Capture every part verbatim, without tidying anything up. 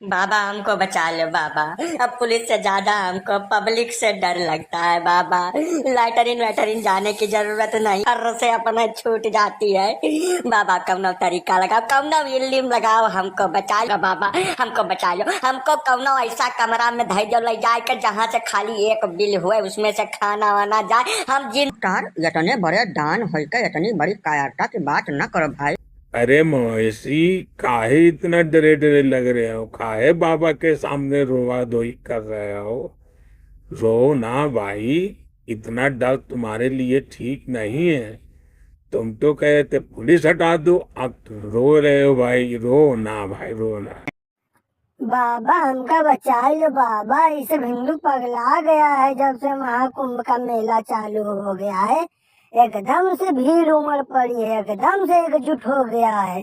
बाबा, हमको बचा लो बाबा, अब पुलिस से ज्यादा हमको पब्लिक से डर लगता है बाबा। लैटरिन वैटरिन जाने की जरूरत नहीं, फर्र से अपना छूट जाती है। बाबा, कौनो तरीका लगाओ, कौनो इल्लिम लगाओ, हमको बचा लो बाबा, हमको बचा लो। हमको कौनो ऐसा कमरा में धइ दो, ले जाए के, जहाँ से खाली एक बिल हुए, उसमें से खाना वाना जाए। हम जिन डॉक्टर, इतने बड़े डॉन होइके इतनी बड़ी कायरता की बात न करो भाई। अरे मवेशी, काहे इतना डरे डरे लग रहे हो? काहे बाबा के सामने रोवा धोई कर रहे हो? रो ना भाई, इतना डर तुम्हारे लिए ठीक नहीं है। तुम तो कहे थे पुलिस हटा दो, अब तुम रो रहे हो भाई। रो ना भाई, रो ना। बाबा, हमका बचाई लो बाबा, ये सब हिंदू पगला गया है जब से महाकुंभ का मेला चालू हो गया है। एकदम से भीड़ उमड़ पड़ी है, एकदम से एकजुट हो गया है।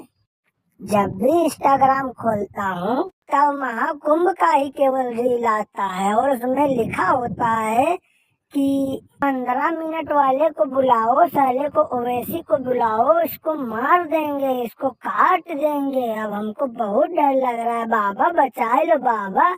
जब भी Instagram खोलता हूँ तब महाकुंभ का ही केवल रील आता है और उसमें लिखा होता है कि पन्द्रह मिनट वाले को बुलाओ, साले को, ओवैसी को बुलाओ, इसको मार देंगे, इसको काट देंगे। अब हमको बहुत डर लग रहा है बाबा, बचाए लो बाबा।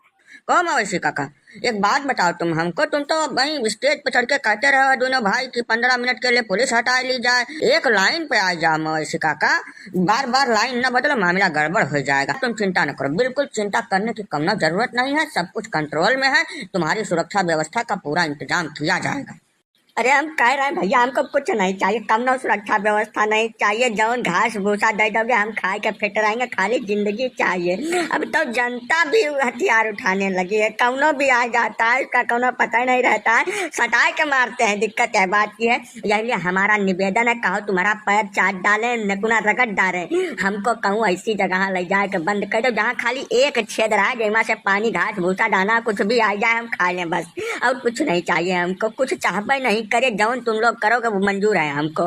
कहो मवेशी काका, एक बात बताओ तुम हमको, तुम तो वहीं स्टेज पे चढ़ के कहते रहो दोनों भाई कि पन्द्रह मिनट के लिए पुलिस हटा ली जाए। एक लाइन पे आ जाओ मवेशी काका, बार बार लाइन न बदलो, मामला गड़बड़ हो जाएगा। तुम चिंता न करो, बिल्कुल चिंता करने की कौनो जरूरत नहीं है, सब कुछ कंट्रोल में है। तुम्हारी सुरक्षा व्यवस्था का पूरा इंतजाम किया जाएगा। अरे हम कह रहे हैं भैया, हमको कुछ नहीं चाहिए, कौनो सुरक्षा व्यवस्था नहीं चाहिए, जौन घास भूसा दे दोगे हम खाए के फिट रहेंगे, खाली जिंदगी चाहिए। अब तो जनता भी हथियार उठाने लगी है, कौनो भी आ जाता है, इसका कौनो पता ही नहीं रहता है, सटाए के मारते हैं। दिक्कत यह बात की है, यही लिए हमारा निवेदन है, कहो तुम्हारा पैर चाट डालें, नकुना रगड़ डालें, हमको कहूँ ऐसी जगह ले जाए के बंद कर दो जहाँ खाली एक छेद रहा, जेमा से पानी, घास भूसा, दाना कुछ भी आ जाए, हम खा लें बस, और कुछ नहीं चाहिए हमको, कुछ चाहबे नहीं करे, जौन तुम लोग करोगे वो मंजूर है हमको।